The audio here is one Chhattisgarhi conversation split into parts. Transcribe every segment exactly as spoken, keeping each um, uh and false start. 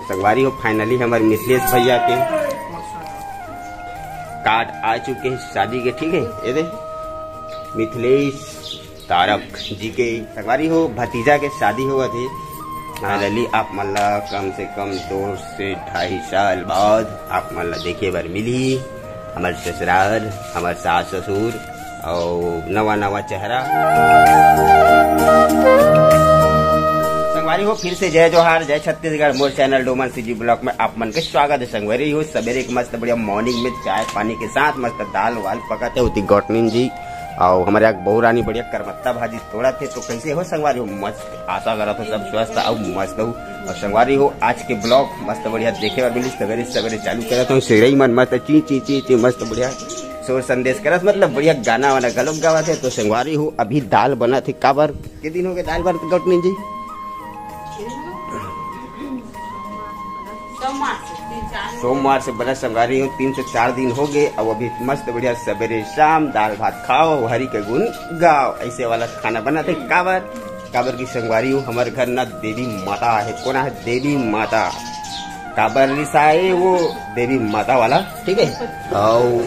संगवारी हो, finally हमर मिथिलेश भैया के कार्ड आ चुके हे शादी के, ठीक है। ये दे, मिथिलेश तारक जी के संगवारी हो, भतीजा के शादी होवत हे। Finally आप मन ला कम से कम दो से ढाई साल बाद आप मन ला देखे बर मिलही हमर ससुराल, हमर सास ससुर अउ नवा नवा चेहरा। संगवारी हो, फिर से जय जोहार, जय छत्तीसगढ़। मोर चैनल डोमन सीजी ब्लॉग में आप मन के स्वागत है। संगवारी हो, सवेरे एक मस्त बढ़िया मॉर्निंग में चाय पानी के साथ मस्त दाल वाल पकाथे होती गौटनिन जी, अउ हमर यहाँ बहू रानी बढ़िया करमत्ता भाजी तोड़त हे। तो कैसे हो संगवारी हो? मस्त, आशा करत हो सब स्वस्थ अउ मस्त हो। अउ संगवारी हो, आज के ब्लॉग मस्त बढ़िया देखे बर मिली। सवेरे सवेरे चालू करत हूँ, सिरई मन मस्त ची ची ची ची मस्त बढ़िया शोर संदेश करत, मतलब बढ़िया गाना वाना घलोक गावत हे। तो संगवारी हो, अभी दाल बनत हे। काबर के दिन हो गए दाल बनत गौटनी जी? सोमवार से तीन चार दिन। सोमवार से बनत संगवारी हो, तीन से चार दिन हो गए। अब अभी मस्त बढ़िया सवेरे शाम दाल भात खाओ, हरि के गुण गाओ, ऐसे वाला खाना बनत हे। काबर, काबर की संगवारी हो, हमर घर ना देवी माता है। कौन है देवी माता? काबर रिसाए वो देवी माता वाला, ठीक है। और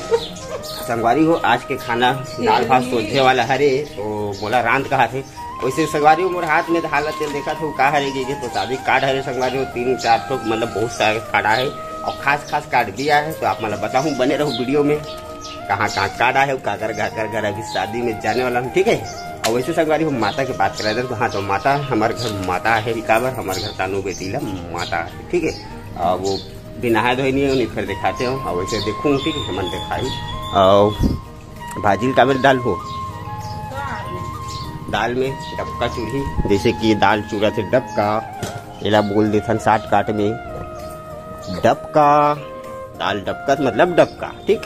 संगवारी हो, आज के खाना दाल भात सोझे वाला हरे, तो मोला रांध कहा थे। वैसे संगवारी हो, मोर हाथ में हालत तेल देखा था, का हरे के, के तो शादी कार्ड हरे संगवारी हो, तीन चार ठो, मतलब बहुत सारा कार्ड आए और खास खास कार्ड भी आए, तो आप मतलब बताऊँ, बने रहो वीडियो में। कहाँ कहाँ कार्ड आए, काकर काकर घर अभी शादी में जाने वाला हूँ, ठीक है। और वैसे संगवारी हो, माता की बात करा जाए तो हाँ, तो माता, हमारे घर माता है, काबर हमारे घर तानू बेटी ला माता है, ठीक है। और वो भी नहाए धोए नहीं है, उन्हें फिर दिखाते हो, और वैसे देखूँ, ठीक है, हमन दिखाई। और भाजी ल काबर डाल हो? दाल में डबका चूरही, जैसे कि दाल चूरा थे डबका, एला बोल देथन शॉर्टकट में डबका। दाल डबका मतलब डबका, ठीक।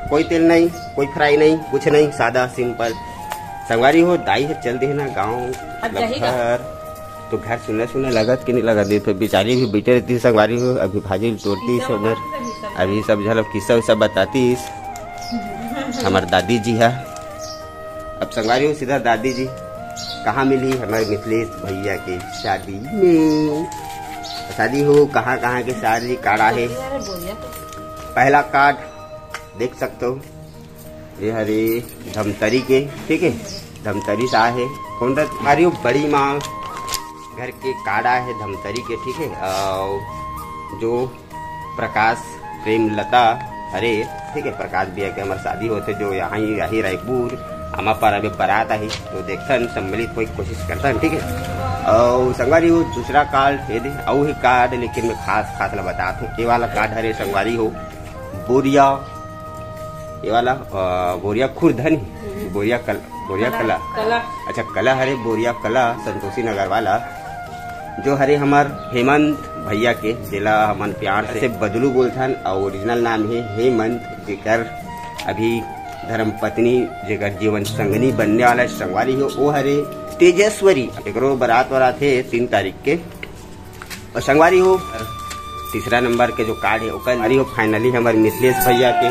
कोई तेल नहीं, कोई फ्राई नहीं, कुछ नहीं, सादा सिंपल। संगवारी हो, दाई हर चल देना गाँव, अब मतलब जाही का? घर। तो घर सुना सुना लगत कि नहीं लगत? ये तो बेचारी भी बैठे रहती संगवारी हो, अभी भाजी तोड़ती सब घर, अभी सब झलक किस्सा उस्सा बतातीस हमर दादी जी है। अब संगवारी हो, सीधा दादी जी कहाँ मिली? हमारे मिथिलेश भैया के शादी में। शादी हो, कहाँ कहाँ के शादी कार्ड आए। पहला कार्ड देख सकते हो, ये हरे धमतरी के, ठीक है, धमतरी से आए हे। कौन सा? अरे वो बड़ी माँ घर के कार्ड आए हे धमतरी के, ठीक है। और जो प्रकाश प्रेम लता, अरे ठीक है, प्रकाश भैया के हमारे शादी होते जो यहाँ ही रही रायपुर, आमा पर अभी बारात आई, तो देखथन सम्मिलित कोई कोशिश करथन, ठीक है। और संगवारी हो, दूसरा कार्ड ये दे, अउ ही कार्ड, लेकिन मैं खास खास ला बतात हूँ। ये वाला कार्ड हरे संगवारी हो, बोरिया, ये वाला, अ, बोरिया खुर्द है नहीं, बोरिया कल-, बोरिया कला। कला। अच्छा, कला हरे बोरिया कला, संतोषी नगर वाला, जो हरे हमार हेमंत भैया के, जेला हमन प्यार से बदलू बोलथन, और ओरिजिनल नाम है हेमंत, जेकर अभी धर्म पत्नी, जेकर जीवन संगनी बनने वाला है, संगवारी हो, वो हरे तेजस्वरी। एकरो बारात वारात है तीन तारीख के। और संगवारी हो, तीसरा नंबर के जो कार्ड है, ओकर संगवारी हो, finally हमारे मिथिलेश भैया के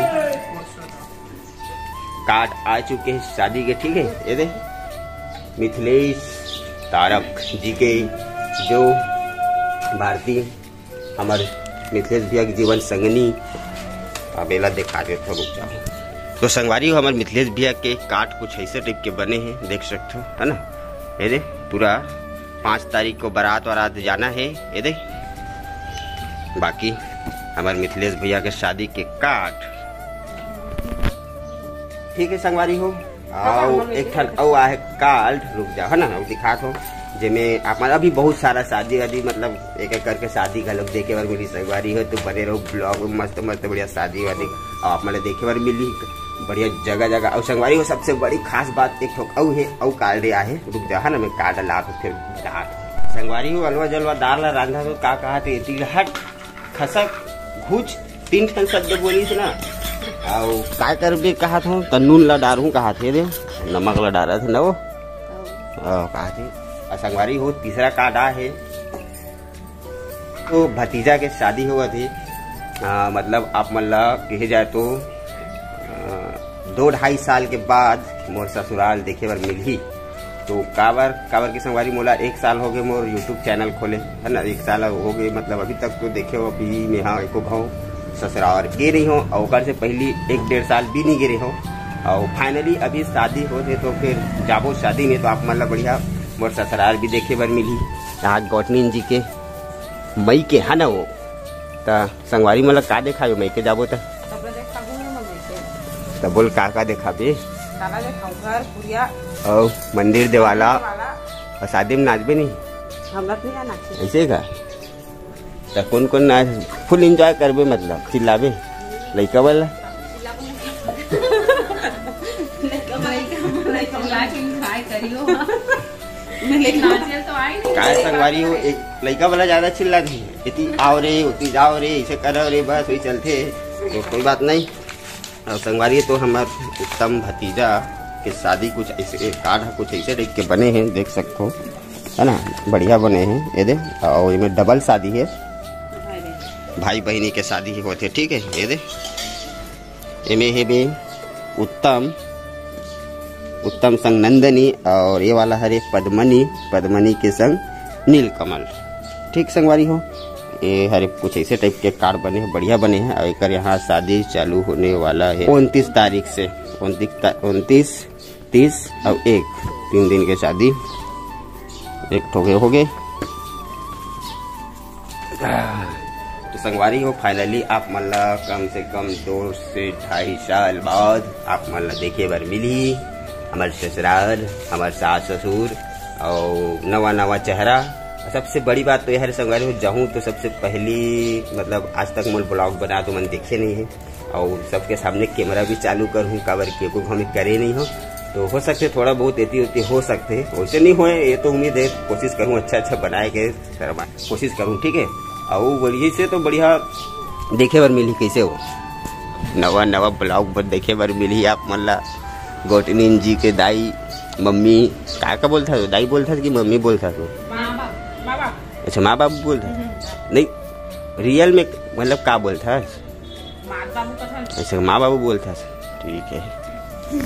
कार्ड आ चुके हैं शादी के, ठीक है। ये दे, मिथिलेश तारक जी के, जो भारतीय हमारे मिथिलेश भैया के जीवन संगनी, अब एला दिखा देता, रुक जाओ। तो संगवारी हो, हमारे मिथिलेश भैया के कार्ड कुछ ऐसे टाइप के बने हैं, देख सकते हो, है ना। ये दे, पूरा पाँच तारीख को बारात वारात जाना है। ये दे, बाकी हमारे मिथिलेश भैया के शादी के कार्ड, ठीक है संगवारी हो। आओ, एक ठन अउ आहे कार्ड, रुक जा, है ना, अउ दिखात हो, जेमे आप मन अभी बहुत सारा शादी वादी, मतलब एक एक करके शादी घलोक देखे बर मिली संगवारी हो, तो बने रहो ब्लॉग में, मस्त मस्त बढ़िया शादी वादी अउ आप मन ला देखे बर मिली बढ़िया जगह जगह। अउ संगवारी हो, सबसे बड़ी खास बात एक ठोक अउ है, अउ कार्ड आहे, रुक जा, है ना, मैं कार्ड ला तो फिर बतात। संगवारी हो, अलवा जलवा दाल ला रांधा तो का कहा थे, तिलहट खसक घुच तीन ठन शब्द बोलिस ना। अउ काय करबे कहत हूँ, त नून ला डारहूँ कहत हे रे, नमक ला डारत हे ना वो। अ, कहत हे। अ, संगवारी हो, तीसरा कार्ड आहे, तो भतीजा के शादी होवत हे। अ, मतलब आप मन ला कहे जाए तो, अ, दो ढाई साल के बाद मोर ससुराल देखे बर मिलही। तो काबर काबर के संगवारी, मोला एक साल हो गए मोर YouTube चैनल खोले, है ना, एक साल हो गए, मतलब अभी तक तो देखे हो, अभी मैं हाँ एको घाव ससुराल गे नहीं हो, और ओकर से पहली एक डेढ़ साल भी नहीं गे रहे हो। और फाइनली अभी शादी हो थे तो फिर जाबो शादी में, तो आप मन ला बढ़िया मोर ससुराल भी देखे बर मिली। आज गौटनीन जी के मई के, है ना वो, त संगवारी मन ला का देखाबे मई के जाबो त? सबला देखाबो ना मम्मी के। त बोल का का देखाबे? काला देखाऊं, घर, कुरिया। अउ मंदिर देवाला। वाला। अउ शादी में नाचबे नहीं? हमरा तो नहीं जाना चाहिए। ऐसे का? त कौन कौन नाच, फुल एंजॉय करबे, मतलब चिल्लाबे लइका वाला? लइका वाला चिल्ला के एंजॉय करियो। मैं लेकिन नाचे तो आई नहीं। काय संगवारी हो, एक लइका वाला ज्यादा चिल्ला दी, इति आओ रे, उति जाओ रे, इसे करो रे, बस वही चलते, तो कोई बात नहीं। और संगवारी, तो हमार उत्तम भतीजा के शादी कुछ ऐसे, एक कार्ड है, कुछ ऐसे टाइप के बने हैं, देख सकते हो, है ना, बढ़िया बने हैं। ये दे, और इनमें डबल शादी है, भाई बहनी के शादी होते, ठीक है। ये दे, एमे हेबे उत्तम, उत्तम संग नंदनी, और ये वाला हरे पद्मनी, पद्मनी के संग नीलकमल। ठीक संगवारी हो, ये हरे कुछ ऐसे टाइप के कार्ड बने हैं, बढ़िया बने हैं। और एकर यहाँ शादी चालू होने वाला है उनतीस तारीख से, उनतीस ता-, उनतीस, तीस और एक, तीन दिन के शादी, एक ठो के हो गए। तो संगवारी हो, फाइनली आप मन ला कम से कम दो से ढाई साल बाद आप मन ला देखे बर मिली हमर ससुराल, हमर सास ससुर और नवा नवा चेहरा। सबसे बड़ी बात तो यह है संगवारी हो, जाहूँ तो सबसे पहली, मतलब आज तक मोर ब्लॉग बना तो मन देखे नहीं है, और सबके सामने कैमरा भी चालू करूँ, काबर के को हमें करे नहीं हो, तो हो सकते थोड़ा बहुत एती ओती हो सकते, वैसे नहीं होए, ये तो उम्मीद है, कोशिश करूँ अच्छा अच्छा बनाए के शर्मा कोशिश करूँ, ठीक है। और बढ़िया से तो बढ़िया देखे बर मिली कैसे हो नवा नवा ब्लॉग पर देखे बर मिली आप मन ला। गोटनीन जी के दाई मम्मी का का बोलता हो, दाई बोलता कि मम्मी बोलता हो? माँ बाप, माँ बाप। अच्छा, माँ बाप बोलता। हम्म। नहीं, रियल में मतलब का बोलता? माँ बाबू कथन। अच्छा, माँ बाबू बोलता। ठीक है,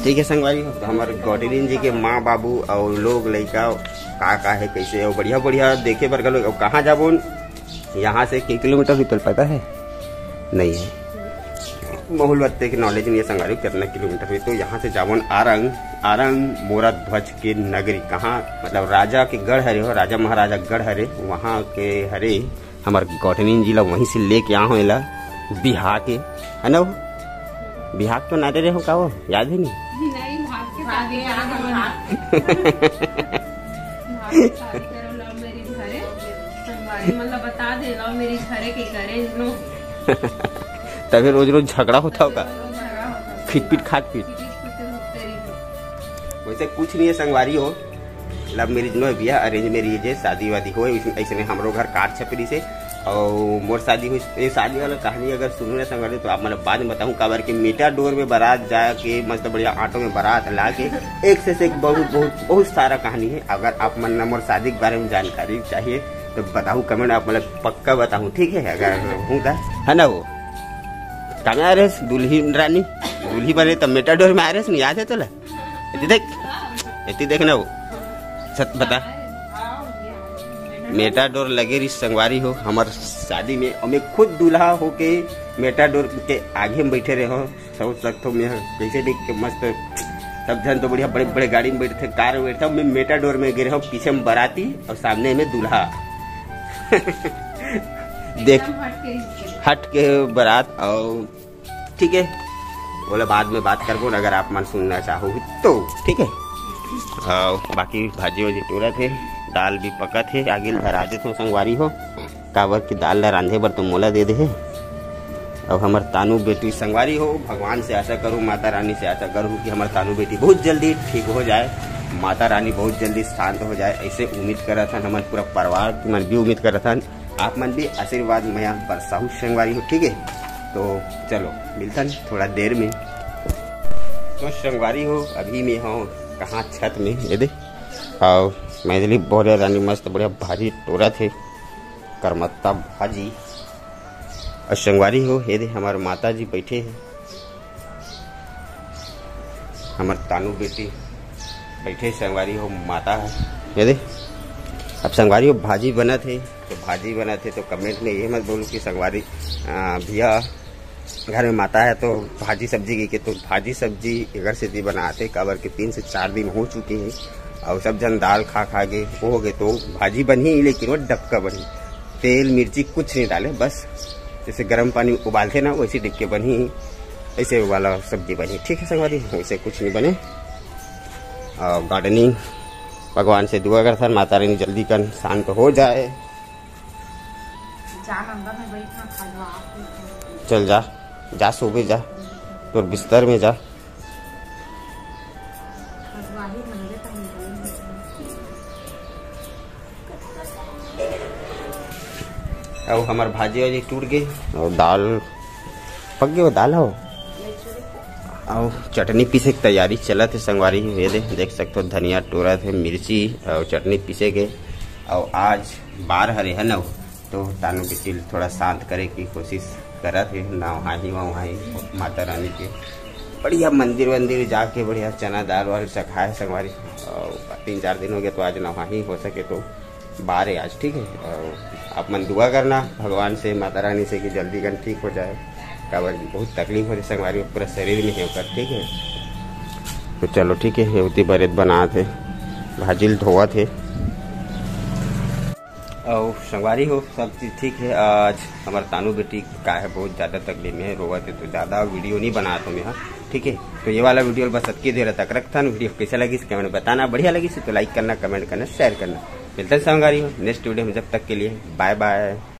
ठीक है संगवारी हो, तो हमारे गोटनीन जी के माँ बाबू और लोग लइका का का है, कैसे हो, बढ़िया बढ़िया देखे बर घलो। और कहाँ जाबो, यहाँ से के किलोमीटर भी तो पता है नहीं है, बहुलवत्ते के नॉलेज नहीं है संगवारी कितना किलोमीटर हुई। तो यहाँ से जावन आरंग, आरंग मोरा ध्वज के नगरी, कहाँ मतलब राजा के गढ़ हरे हो, राजा महाराजा गढ़ हरे, वहाँ के हरे हमर गौटनीन जी ला वहीं से लेके आ हो एला बिहा के, है ना वो? बिहा के तो नारे रहे हो का वो, याद है नहीं? नहीं, भाग के शादी करा हो। भाग के शादी करो, love marriage घरे। संगवारी मन ला बता दे, love marriage घरे के घरे नो। तभी रोज रोज झगड़ा होता होगा, झगड़ा होता। खिटपिट खाटपिट। खिटपिट खाटपिट होते रही। वैसे कुछ नहीं है संगवारी हो, लव मैरिज में बिया, अरेंज मैरिज है, शादी वादी होए, ऐसे में हमरो घर कार्ड छपरी से। और मोर शादी हुई, ये शादी वाला कहानी अगर सुनू ना संगवारी, तो आप मतलब बाद में बताऊँ, काबर के मेटाडोर में बारात जाके मस्त बढ़िया ऑटो में बारात ला के एक से, से एक बहुत, बहुत, बहुत सारा कहानी है। अगर आप मन ला मोर शादी के बारे में जानकारी चाहिए तो बताऊँ, कमेंट आप मतलब पक्का बताऊँ, ठीक है? अगर हूँ तो, है ना वो, कहाँ आ रहे दुल्ही रानी, दुल्ही बने तब मेटाडोर में आ रहे, याद है तोला? एती देख, एती देख ना वो। सच बता। मेटाडोर लगे रही संगवारी हो, हमर शादी में, और मैं खुद दूल्हा होके मेटाडोर के आगे में बैठे रहे हो। सोच सकते हो मैं कैसे देख के मस्त, सब जन तो बढ़िया बड़े बड़े गाड़ी में बैठते, कार में बैठता, मैं मेटाडोर में गिरे हो, पीछे में बाराती और सामने में दूल्हा। देख, एकदम हट के ही। हट के बारात और ठीक है, ओला बाद में बात करबो न, अगर आप मन सुनना चाहो तो, ठीक है। और बाकी भाजी वाजी टूरत हे, दाल भी पकत हे, आगे ल धरा देथों संगवारी हो, काबर कि दाल ला रांधे बर तो मोला दे दे हे। अब हमर तानू बेटी संगवारी हो, भगवान से आशा करूँ, माता रानी से आशा करूँ कि हमर तानू बेटी बहुत जल्दी ठीक हो जाए, माता रानी बहुत जल्दी शांत हो जाए, ऐसे उम्मीद करत हन हमन, पूरा परिवार के मन भी उम्मीद करत हन। आप मन भी आशीर्वाद मया बरसाहू संगवारी हो, ठीक है। तो चलो मिलतन थोड़ा देर में। तो संगवारी हो, अभी मैं हूँ कहाँ, छत में, ये दे। और मैथिली बोले रानी मस्त बढ़िया भाजी टोरत हे, करमत्ता भाजी। और संगवारी हो, ये दे हमार माता जी बैठे हैं, हमार तानू बेटी। बैठे संगवारी हो, माता ह। ये दे, अब संगवारी हो, भाजी बनत हे, तो भाजी बनत हे तो कमेंट में ये मत बोलू कि संगवारी, आ, भैया घर में माता है तो भाजी सब्जी की के, तो भाजी सब्जी एकर सेती बनाते, काबर के तीन से चार दिन हो चुके हैं और सब जन दाल खा खा के वो हो गए, तो भाजी बनी लेकिन वो डबका बनी, तेल मिर्ची कुछ नहीं डाले, बस जैसे गर्म पानी उबालते ना वैसे डिक्के बनी, ऐसे वाला सब्जी बनी। ठीक है संगवारी, वैसे कुछ नहीं बने। और गार्डनिंग, भगवान से दुआ करथन माता रानी जल्दी कन शांत हो जाए। जा नंदा में बैठ ना, खजवा आप। चल जा, जा सोबे जा, तोर बिस्तर में जा। खजवा ही मंदिर का नहीं। अब हमार भाजी वाजी टूट गई और दाल पक गई, वो दाल हो। और चटनी पीसे की तैयारी चलत हे संगवारी। ये दे, देख सकते हो, धनिया टूरत हे, मिर्ची और चटनी पीसे के। और आज बार हरे है ना, तो तानू बिटिल थोड़ा शांत करे की कोशिश करत हे, नहाही वहाही माता रानी के। बढ़िया मंदिर वंदिर जाके बढ़िया चना दाल वाल चखाए संगवारी। और तीन चार दिन हो गया, तो आज नहाही, हो सके तो बार है आज, ठीक है। और आप मन दुआ करना भगवान से, माता रानी से कि जल्दी कन ठीक हो जाए, काबर कि बहुत तकलीफ होती संगवारी, पूरा शरीर में है ओकर, ठीक है। तो चलो ठीक है, ये होती बरेत बनात हे, भाजी ल धोवत हे। और संगवारी हो, सब चीज़ ठीक है। आज हमार तानू बेटी का है, बहुत ज़्यादा तकलीफ में है, रोवत है, तो ज़्यादा वीडियो नहीं बनात हों मैं, हाँ, ठीक है। तो ये वाला वीडियो बस अतकी देर तक रखथन। वीडियो कैसा लगिस कमेंट बताना, बढ़िया लगिस तो लाइक करना, कमेंट करना, शेयर करना। मिलथन संगवारी हो नेक्स्ट वीडियो में, जब तक के लिए बाय बाय।